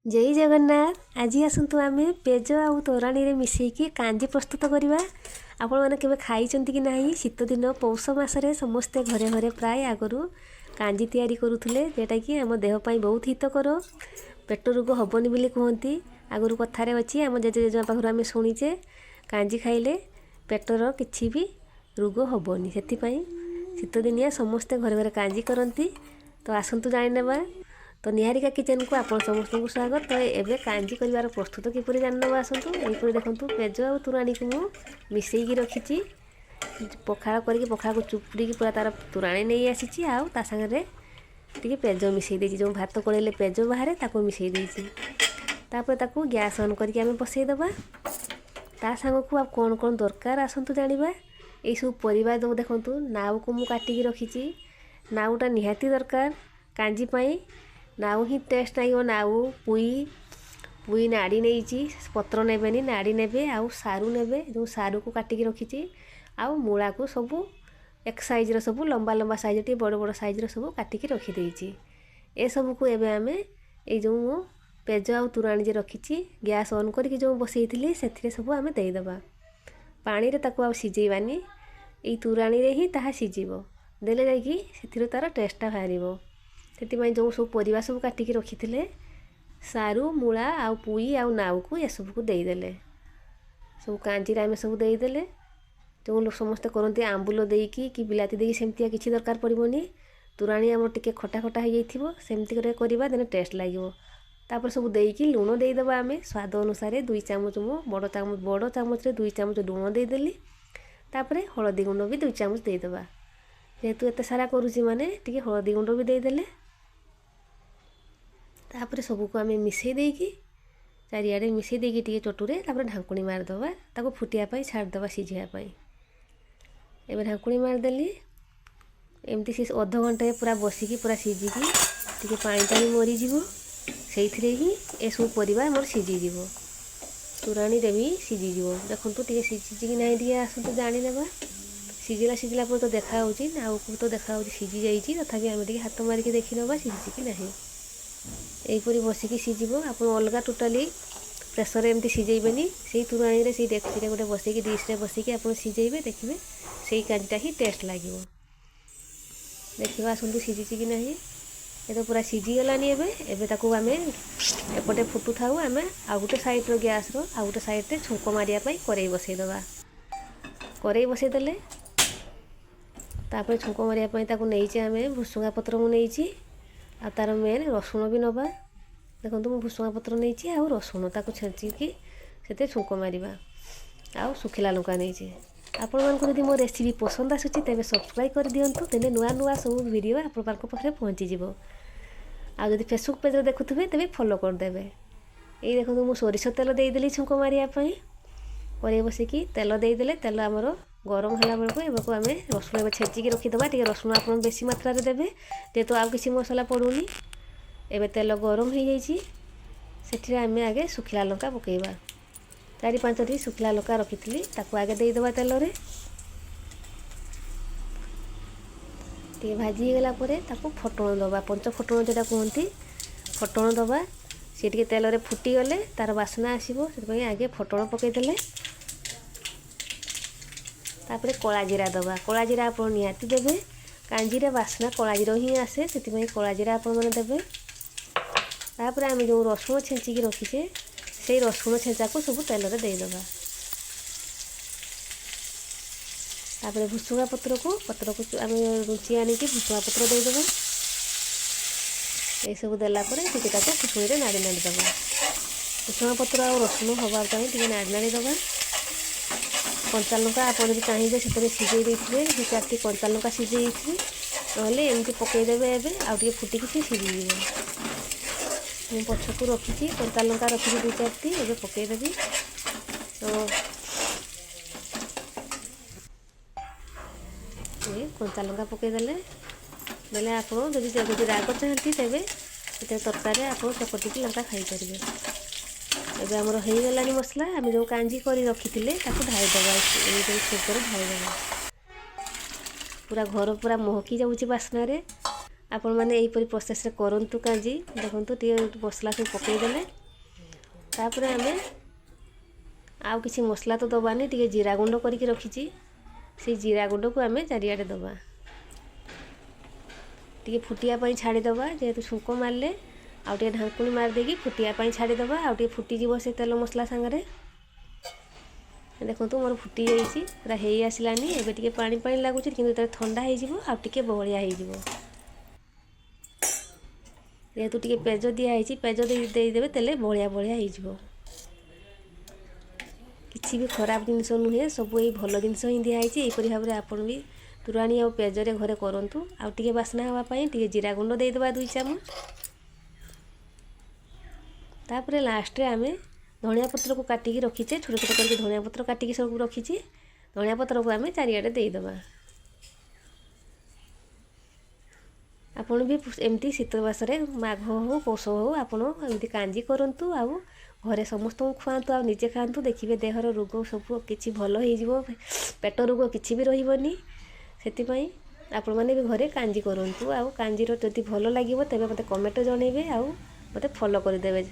ଜୟ ଜଗନ୍ନାଥ। ଆଜି ଆସନ୍ତୁ ଆମେ ପେଜ ଆଉ ତୋରାଣୀରେ ମିଶାଇକି କାଞ୍ଜି ପ୍ରସ୍ତୁତ କରିବା। ଆପଣମାନେ କେବେ ଖାଇଛନ୍ତି କି ନାହିଁ? ଶୀତ ଦିନ ପୌଷ ମାସରେ ସମସ୍ତେ ଘରେ ଘରେ ପ୍ରାୟ ଆଗରୁ କାଞ୍ଜି ତିଆରି କରୁଥିଲେ, ଯେଉଁଟାକି ଆମ ଦେହ ପାଇଁ ବହୁତ ହିତକର। ପେଟ ରୋଗ ହେବନି ବୋଲି କୁହନ୍ତି। ଆଗରୁ କଥାରେ ଅଛି, ଆମ ଜେଜେ ଜେଜେମା ପାଖରୁ ଆମେ ଶୁଣିଛେ, କାଞ୍ଜି ଖାଇଲେ ପେଟର କିଛି ବି ରୋଗ ହେବନି। ସେଥିପାଇଁ ଶୀତଦିନିଆ ସମସ୍ତେ ଘରେ ଘରେ କାଞ୍ଜି କରନ୍ତି। ତ ଆସନ୍ତୁ ଜାଣିନେବା। ତ ନିହାରିକା କିଚେନ୍କୁ ଆପଣ ସମସ୍ତଙ୍କୁ ସ୍ୱାଗତ। ତ ଏବେ କାଞ୍ଜି କରିବାର ପ୍ରସ୍ତୁତ କିପରି ଜାଣିନେବା ଆସନ୍ତୁ। ଏହିପରି ଦେଖନ୍ତୁ, ପେଜ ଆଉ ତୋରାଣୀକୁ ମୁଁ ମିଶାଇକି ରଖିଛି। ପଖାଳ କରିକି ପଖାଳକୁ ଚୁପୁଡ଼ିକି ପୁରା ତା'ର ତୋରାଣୀ ନେଇ ଆସିଛି, ଆଉ ତା ସାଙ୍ଗରେ ଟିକେ ପେଜ ମିଶାଇ ଦେଇଛି। ଯେଉଁ ଭାତ ଗୋଳେଇଲେ ପେଜ ବାହାରେ, ତାକୁ ମିଶାଇ ଦେଇଛି। ତାପରେ ତାକୁ ଗ୍ୟାସ୍ ଅନ୍ କରିକି ଆମେ ବସାଇଦେବା। ତା ସାଙ୍ଗକୁ ଆଉ କ'ଣ କ'ଣ ଦରକାର ଆସନ୍ତୁ ଜାଣିବା। ଏଇସବୁ ପରିବା ଯେଉଁ ଦେଖନ୍ତୁ, ନାଉକୁ ମୁଁ କାଟିକି ରଖିଛି। ନାଉଟା ନିହାତି ଦରକାର କାଞ୍ଜି ପାଇଁ, ନାଉ ହିଁ ଟେଷ୍ଟ ଲାଗିବ। ନାଉ, ପୁଇ, ପୁଇ ନାଡ଼ି ନେଇଛି, ପତ୍ର ନେବେନି, ନାଡ଼ି ନେବେ। ଆଉ ସାରୁ ନେବେ, ଯେଉଁ ସାରୁକୁ କାଟିକି ରଖିଛି। ଆଉ ମୂଳାକୁ ସବୁ ଏକ ସାଇଜ୍ର, ସବୁ ଲମ୍ବା ଲମ୍ବା ସାଇଜ୍ର, ଟିକେ ବଡ଼ ବଡ଼ ସାଇଜ୍ର ସବୁ କାଟିକି ରଖିଦେଇଛି। ଏସବୁକୁ ଏବେ ଆମେ ଏଇ ଯେଉଁ ମୁଁ ପେଜ ଆଉ ତୁରାଣୀ ଯେ ରଖିଛି, ଗ୍ୟାସ୍ ଅନ୍ କରିକି ଯେଉଁ ବସେଇଥିଲି, ସେଥିରେ ସବୁ ଆମେ ଦେଇଦେବା। ପାଣିରେ ତାକୁ ଆଉ ସିଝେଇବାନି, ଏଇ ତୁରାଣୀରେ ହିଁ ତାହା ସିଝିବ। ଦେଲେ ଯାଇକି ସେଥିରୁ ତା'ର ଟେଷ୍ଟଟା ବାହାରିବ। ସେଥିପାଇଁ ଯେଉଁ ସବୁ ପରିବା ସବୁ କାଟିକି ରଖିଥିଲେ, ସାରୁ, ମୂଳା ଆଉ ପୁଇ ଆଉ ନାଉକୁ, ଏସବୁକୁ ଦେଇଦେଲେ ସବୁ କାଞ୍ଜିରେ ଆମେ ସବୁ ଦେଇଦେଲେ। ଯେଉଁ ସମସ୍ତେ କରନ୍ତି ଆମ୍ବୁଲ ଦେଇକି କି ବିଲାତି ଦେଇକି, ସେମିତିଆ କିଛି ଦରକାର ପଡ଼ିବନି। ତୁରାଣୀ ଆମର ଟିକେ ଖଟା ଖଟା ହେଇଯାଇଥିବ, ସେମିତି କରି କରିବା ଦେନେ ଟେଷ୍ଟ ଲାଗିବ। ତାପରେ ସବୁ ଦେଇକି ଲୁଣ ଦେଇଦେବା ଆମେ ସ୍ୱାଦ ଅନୁସାରେ। 2 ଚାମଚ, ମୁଁ ବଡ଼ ଚାମଚ, ବଡ଼ ଚାମଚରେ 2 ଚାମଚ ଲୁଣ ଦେଇଦେଲି। ତାପରେ ହଳଦୀ ଗୁଣ୍ଡ ବି 2 ଚାମଚ ଦେଇଦେବା। ଯେହେତୁ ଏତେ ସାରା କରୁଛି, ମାନେ ଟିକେ ହଳଦୀ ଗୁଣ୍ଡ ବି ଦେଇଦେଲେ। ତାପରେ ସବୁକୁ ଆମେ ମିଶାଇ ଦେଇକି, ଚାରିଆଡ଼େ ମିଶାଇ ଦେଇକି ଟିକେ ଚଟୁରେ, ତାପରେ ଢାଙ୍କୁଣୀ ମାରିଦେବା। ତାକୁ ଫୁଟିବା ପାଇଁ ଛାଡ଼ିଦେବା, ସିଝିବା ପାଇଁ। ଏବେ ଢାଙ୍କୁଣୀ ମାରିଦେଲି। ଏମିତି ସେ ଅଧଘଣ୍ଟାଏ ପୁରା ବସିକି ପୁରା ସିଝିକି ଟିକେ ପାଣିଟା ବି ମରିଯିବ। ସେଇଥିରେ ହିଁ ଏସବୁ ପରିବା ଆମର ସିଝିଯିବ, ତୋରାଣୀରେ ବି ସିଝିଯିବ। ଦେଖନ୍ତୁ ଟିକେ ସିଝିଛି କି ନାହିଁ, ଟିକେ ଆସନ୍ତୁ ଜାଣିନେବା। ସିଝିଲା ସିଝିଲା ପରେ ତ ଦେଖାହେଉଛି, ନାଉକୁ ତ ଦେଖାହେଉଛି ସିଝି ଯାଇଛି। ତଥାପି ଆମେ ଟିକେ ହାତ ମାରିକି ଦେଖିନେବା ସିଝିଛି କି ନାହିଁ। ଏହିପରି ବସିକି ସିଝିବ। ଆପଣ ଅଲଗା ଟୋଟାଲି ପ୍ରେସରରେ ଏମିତି ସିଝେଇବେନି। ସେଇ ତୁରାଣୀରେ, ସେଇ ଡେକ୍ଚିରେ ଗୋଟେ ବସେଇକି, ଡିସ୍ରେ ବସିକି ଆପଣ ସିଝେଇବେ, ଦେଖିବେ ସେଇ କାଞ୍ଜିଟା ହିଁ ଟେଷ୍ଟ ଲାଗିବ। ଦେଖିବା ଆସନ୍ତୁ ସିଝିଛି କି ନାହିଁ। ଏ ତ ପୁରା ସିଝିଗଲାନି ଏବେ। ଏବେ ତାକୁ ଆମେ ଏପଟେ ଫୁଟୁଥାଉ, ଆମେ ଆଉ ଗୋଟେ ସାଇଡ଼୍ର ଗ୍ୟାସ୍ର ଆଉ ଗୋଟେ ସାଇଡ଼୍ରେ ଛୁଙ୍କ ମାରିବା ପାଇଁ କରେଇ ବସେଇଦେବା। କରେଇ ବସେଇଦେଲେ ତାପରେ ଛୁଙ୍କ ମାରିବା ପାଇଁ ତାକୁ ନେଇଛେ ଆମେ। ଭୃସୁଙ୍ଗା ପତ୍ର ମୁଁ ନେଇଛି, ଆଉ ତା'ର ମେନ୍ ରସୁଣ ବି ନେବା। ଦେଖନ୍ତୁ, ମୁଁ ଭୃସୁଙ୍ଗା ପତ୍ର ନେଇଛି ଆଉ ରସୁଣ, ତାକୁ ଛେଚିକି ସେଥିରେ ଛୁଙ୍କ ମାରିବା। ଆଉ ଶୁଖିଲା ଲଙ୍କା ନେଇଛି। ଆପଣମାନଙ୍କୁ ଯଦି ମୋ ରେସିପି ପସନ୍ଦ ଆସୁଛି, ତେବେ ସବସ୍କ୍ରାଇବ୍ କରିଦିଅନ୍ତୁ, ତେବେ ନୂଆ ନୂଆ ସବୁ ଭିଡ଼ିଓ ଆପଣମାନଙ୍କ ପାଖରେ ପହଞ୍ଚିଯିବ। ଆଉ ଯଦି ଫେସବୁକ୍ ପେଜ୍ରେ ଦେଖୁଥିବେ, ତେବେ ଫଲୋ କରିଦେବେ। ଏଇ ଦେଖନ୍ତୁ, ମୁଁ ସୋରିଷ ତେଲ ଦେଇଦେଲି ଛୁଙ୍କ ମାରିବା ପାଇଁ। କରେଇ ବସିକି ତେଲ ଦେଇଦେଲେ, ତେଲ ଆମର ଗରମ ହେଲା ବେଳକୁ ଏବେକୁ ଆମେ ରସୁଣ ଏବେ ଛେଚିକି ରଖିଦେବା। ଟିକେ ରସୁଣ ଆପଣ ବେଶୀ ମାତ୍ରାରେ ଦେବେ, ଯେହେତୁ ଆଉ କିଛି ମସଲା ପଡ଼ୁନି। ଏବେ ତେଲ ଗରମ ହେଇଯାଇଛି, ସେଥିରେ ଆମେ ଆଗେ ଶୁଖିଲା ଲଙ୍କା ପକାଇବା। 4 5ଟି ଶୁଖିଲା ଲଙ୍କା ରଖିଥିଲି, ତାକୁ ଆଗେ ଦେଇଦେବା ତେଲରେ। ଟିକେ ଭାଜି ହେଇଗଲା ପରେ ତାକୁ ଫୁଟଣ ଦେବା, ପଞ୍ଚ ଫୁଟଣ ଯେଉଁଟା କୁହନ୍ତି, ଫୁଟଣ ଦେବା। ସେ ଟିକେ ତେଲରେ ଫୁଟିଗଲେ ତା'ର ବାସ୍ନା ଆସିବ, ସେଥିପାଇଁ ଆଗେ ଫୁଟଣ ପକାଇଦେଲେ। ତାପରେ କଳା ଜିରା ଦେବା। କଳା ଜିରା ଆପଣ ନିହାତି ଦେବେ। କାଞ୍ଜିରେ ବାସ୍ନା କଳା ଜିରା ହିଁ ଆସେ, ସେଥିପାଇଁ କଳା ଜିରା ଆପଣମାନେ ଦେବେ। ତାପରେ ଆମେ ଯେଉଁ ରସୁଣ ଛେଞ୍ଚିକି ରଖିଛେ, ସେଇ ରସୁଣ ଛେଞ୍ଚାକୁ ସବୁ ତେଲରେ ଦେଇଦେବା। ତାପରେ ଭୃସୁଙ୍ଗା ପତ୍ରକୁ ଆମେ ରୁଞ୍ଚି ଆଣିକି ଭୃସୁଙ୍ଗା ପତ୍ର ଦେଇଦେବା। ଏସବୁ ଦେଲା ପରେ ଟିକେ ତାକୁ ଖୁସୁଣିରେ ନାଡ଼ି ନାଡ଼ି ଦେବା। ଭୃସୁଙ୍ଗା ପତ୍ର ଆଉ ରସୁଣ ହେବା ପାଇଁ ଟିକେ ନାଡ଼ି ନାଡ଼ି ଦେବା। କଞ୍ଚା ଲଙ୍କା ଆପଣ ଯଦି ଚାହିଁବେ, ସେଥିରେ ସିଝେଇ ଦେଇଥିବେ, 2 4ଟି କଞ୍ଚା ଲଙ୍କା ସିଝେଇ ଦେଇଥିବେ, ନହେଲେ ଏମିତି ପକାଇଦେବେ। ଏବେ ଆଉ ଟିକେ ଫୁଟିକି ସେ ସିଝିଯିବ। ମୁଁ ପଛକୁ ରଖିଛି, କଞ୍ଚା ଲଙ୍କା ରଖିଛି 2 4ଟି, ଏବେ ପକାଇଦେବି। ତ କଞ୍ଚା ଲଙ୍କା ପକାଇଦେଲେ ଦେଲେ ଆପଣ ଯଦି ରାଗ ଚାହାନ୍ତି, ତେବେ ସେଥିରେ ତରକାରୀରେ ଆପଣ ଚକଟିକି ଲଙ୍କା ଖାଇପାରିବେ। ଏବେ ଆମର ହେଇଗଲାଣି ମସଲା। ଆମେ ଯେଉଁ କାଞ୍ଜି କରି ରଖିଥିଲେ, ତାକୁ ଢାଳିଦେବା। ଏଇ ଯେଉଁ ଛୁଙ୍କରେ ଢାଳିଦେବା। ପୁରା ଘର ପୁରା ମହକି ଯାଉଛି ବାସ୍ନାରେ। ଆପଣମାନେ ଏହିପରି ପ୍ରୋସେସ୍ରେ କରନ୍ତୁ କାଞ୍ଜି। ଦେଖନ୍ତୁ, ଟିକେ ମସଲା ସବୁ ପକାଇଦେଲେ। ତାପରେ ଆମେ ଆଉ କିଛି ମସଲା ତ ଦେବାନି। ଟିକେ ଜିରା ଗୁଣ୍ଡ କରିକି ରଖିଛି, ସେଇ ଜିରା ଗୁଣ୍ଡକୁ ଆମେ ଚାରିଆଡ଼େ ଦେବା। ଟିକେ ଫୁଟିବା ପାଇଁ ଛାଡ଼ିଦେବା। ଯେହେତୁ ଛୁଙ୍କ ମାରିଲେ, ଆଉ ଟିକେ ଢାଙ୍କୁଣୀ ମାରିଦେଇକି ଫୁଟିବା ପାଇଁ ଛାଡ଼ିଦେବା। ଆଉ ଟିକେ ଫୁଟିଯିବ ସେ ତେଲ ମସଲା ସାଙ୍ଗରେ। ଦେଖନ୍ତୁ, ମୋର ଫୁଟି ଯାଇଛି, ପୁରା ହେଇ ଆସିଲାନି। ଏବେ ଟିକେ ପାଣି ପାଣି ଲାଗୁଛି, କିନ୍ତୁ ଯେତେବେଳେ ଥଣ୍ଡା ହେଇଯିବ ଆଉ ଟିକେ ବହଳିଆ ହେଇଯିବ। ଯେହେତୁ ଟିକେ ପେଜ ଦିଆହେଇଛି, ପେଜ ଦେଇଦେବେ, ତେଲେ ବହଳିଆ ବହଳିଆ ହେଇଯିବ। କିଛି ବି ଖରାପ ଜିନିଷ ନୁହେଁ, ସବୁ ଏଇ ଭଲ ଜିନିଷ ହିଁ ଦିଆହେଇଛି। ଏହିପରି ଭାବରେ ଆପଣ ବି ତୋରାଣୀ ଆଉ ପେଜରେ ଘରେ କରନ୍ତୁ। ଆଉ ଟିକେ ବାସ୍ନା ହେବା ପାଇଁ ଟିକେ ଜିରା ଗୁଣ୍ଡ ଦେଇଦେବା 2 ଚାମଚ। ତାପରେ ଲାଷ୍ଟରେ ଆମେ ଧଣିଆ ପତ୍ରକୁ କାଟିକି ରଖିଛେ, ଛୋଟ ଛୋଟ କରିକି ଧଣିଆ ପତ୍ର କାଟିକି ସବୁ ରଖିଛି। ଧଣିଆ ପତ୍ରକୁ ଆମେ ଚାରିଆଡ଼େ ଦେଇଦେବା। ଆପଣ ବି ଏମିତି ଶୀତ ମାସରେ, ମାଘ ହେଉ, ପୌଷ ହେଉ, ଆପଣ ଏମିତି କାଞ୍ଜି କରନ୍ତୁ ଆଉ ଘରେ ସମସ୍ତଙ୍କୁ ଖୁଆନ୍ତୁ ଆଉ ନିଜେ ଖାଆନ୍ତୁ। ଦେଖିବେ, ଦେହର ରୋଗ ସବୁ କିଛି ଭଲ ହେଇଯିବ, ପେଟ ରୋଗ କିଛି ବି ରହିବନି। ସେଥିପାଇଁ ଆପଣମାନେ ବି ଘରେ କାଞ୍ଜି କରନ୍ତୁ। ଆଉ କାଞ୍ଜିର ଯଦି ଭଲ ଲାଗିବ, ତେବେ ମୋତେ କମେଣ୍ଟ ଜଣାଇବେ ଆଉ ମୋତେ ଫଲୋ କରିଦେବେ।